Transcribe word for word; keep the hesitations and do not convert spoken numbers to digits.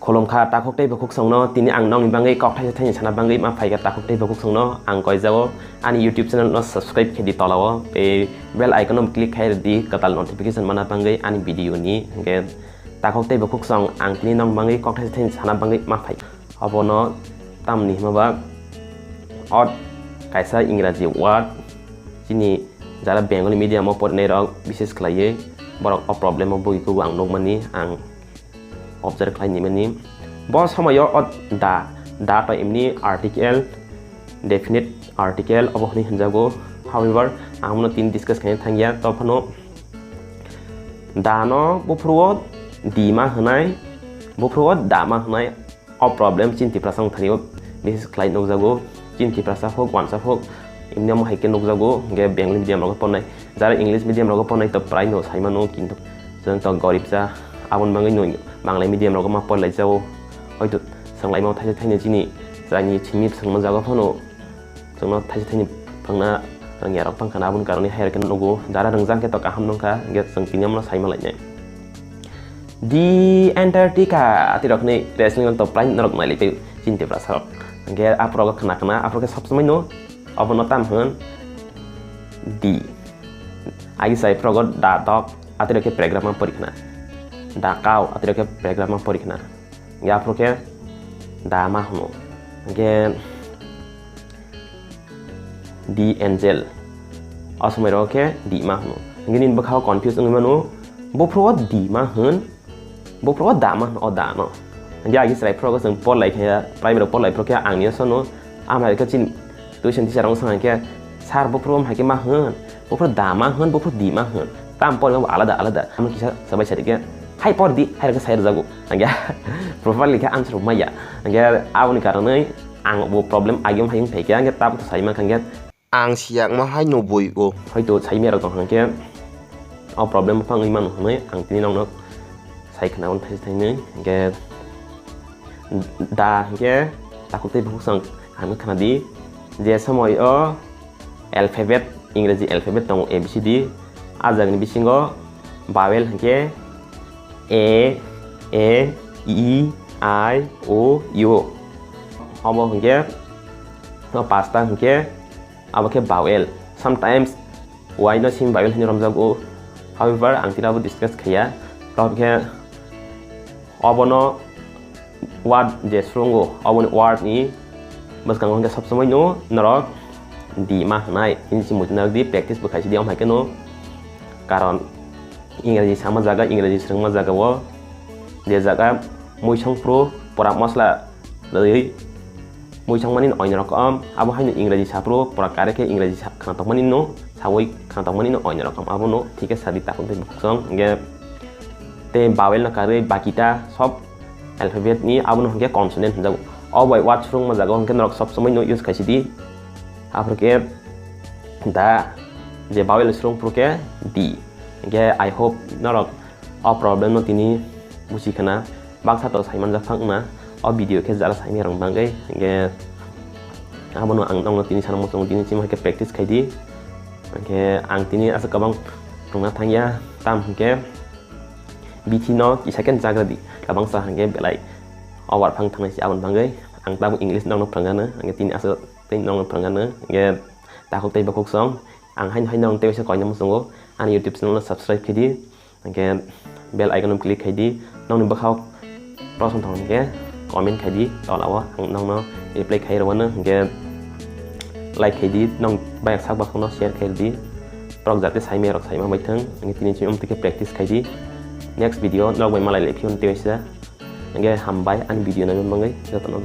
Khulumkha takhuk tei bukhuksongno, tini ang nokni bagwi kok thaisa thaini sana bagwi ma phaikha takhuk tei bukhuksongno ang koijago. Ani YouTube channel no subscribe khe di tolao, tei bell icon no click khai rwdi kwtal notification mana bagwi ani video ni. Hwnkhe takhuk tei bukhuksong ang tini nokni bagwi kok thaisa thaini sana bagwi ma phai. Obono tamni hwnba ot kaisa Ingraji word, chini jara Bengali medium o porinai rok bises khlaiwi borok o problem o bugwi kugo ang nukmani, ang observe khlai nimani. Bo somoyo o da, da to imni article, definite article obo hwnwi hwnjago. However, ang bono tini discuss khaina thangya, tophano da no buphuru o di ma hwnai, buphuru o da ma hwnai. O problem chini Tiprasa wngthani o bises khlai nukjago. Chini Tiprasa hok, wansa hok, imni omo hai khe nukjago, hwnkhe Bengali medium rogo pornai. Jara English medium rogo pornai to prai no sai mano, kintu chwng to gorib cha, aboni bagwi no Bangla medium rogo ma porlai jao. Hoito swnglaima thaisa thaini chini chwraini simi swngma jago phano chwngno thaisa thaini phwrwngna rwngya rok tongkha na, aboni karoni hai rok khe nugo. Jara rwngjak khe to kaham nungkha, hwnkhe chwng tini omono sai ma lainai. Di Antarctica, atirok ni wrestling to prai norok nailai tei chini Tiprasa rok. Hwnkhe aphuru khna khna, aphuru khe sob somoi no obono tam hwn di. Agi sai phrogo da dog, atirok khe paragraph ma pori khna. Da cow, atirok khe paragraph ma pori khna. Hwnkhe aphuru khe da ma hwno. Hwnkhe di angel. O somoi rok khe di ma hwno. Hwnkhe nini bwkhao confuse wngwi mano. Buphuru o di ma hwn, buphuru o da ma hwn, o da no. Hwnkhe agi chwrai phuru khe chwng por lai khe, primary por lai phuru khe ang ni sano, ama khe chini tuition teacher rok swng khe, "Sir, buphuru o hai khe ma hwn, buphuru da ma hwn, buphuru di ma hwn." Tam por alada alada. Ama kisa sabai sadi khe, "Hai por di," hai rok khe sai rwjago. Hwnkhe properly khe answer maya. Hwnkhe aboni karonwi ang bo problem agi wng hai wng thai khe, hwnkhe tabuk sai mankha hwnkhe. Ang siyakma hai no bui o. Hoito saimya rok tong hwnkhe o problem phang wngwi mano hwnwi ang tini nokno sai khna un thaisa thainwi hwnkhe da hwnkhe takhuk tei bukhuk song ang khna di je somoi o alphabet, Ingreji alphabet tongo A B C D, a jagani bisingo vowel hwnkhe A, E, I, I, O, U. Obo hwnkhe o pasta hwnkhe abo khe vowel. Sometimes Y no simi vowel hinwi romjago. However, ang tini abo discuss khaiya. Tamo khe obono word je srungo, oboni word ni bwskango hwnkhe sob somoi no norok di ma hwnai. Hini si muitu narok di, practice bo khaisi di, omo hai khe no. Karon Ingreji sama jaga, Ingreji swrwngma jaga o je jaga muisong phuru pora mosla rwui muisong mani no oino rokom, abo haino Ingreji sa phuru pora kare khe Ingreji sa khna tongmani no saui khna tongmani no oino rokom, abo no thik khe sadi takhuk tei bukhuk song hwnkhe tei vowel no karwi bakita sob alphabet ni abono hwnkhe consonant hwnjago. O bai word swrwngma jaga o hwnkhe norok sob somoi no use khaisi di. Aphuru khe da je vowel swrwng phuru khe di. Hwnkhe I hope norok o problem no tini buchi khna baksa to sai manjak phang na o video khe jara saimya rok bagwi. Hwnkhe abono ang nokno tini sana muchungo tini chima khe practice khai di. Hwnkhe ang tini aswk kwbang phwrwngna thangya, tam hwnkhe bithi no kisa khe jagra di, kwbangsa hwnkhe belai over phang thangnai se aboni bagwi. Ang tabuk English nokno phwrwngano, hwnkhe tini aswk tei nokno phwrwngano, hwnkhe takhuk tei bukhuk song ang haino haino nokno tei waisa koina muchungo ani YouTube channel no subscribe khai di. Hwnkhe bell icon no click khai di. Nokni bwkhao proson thong hwnkhe comment khai di, tola o ang nokno reply khai rwmano. Hwnkhe like khai di, nong bai sak bakhokno share khai di. Borok jate saimaya rok saima bai thang. Hwnkhe tini chini omtwi khe practice khai di. Next video norok bai malai lai phiyoni tei waisa. Hwnkhe hambai ani video naina bagwi jotono.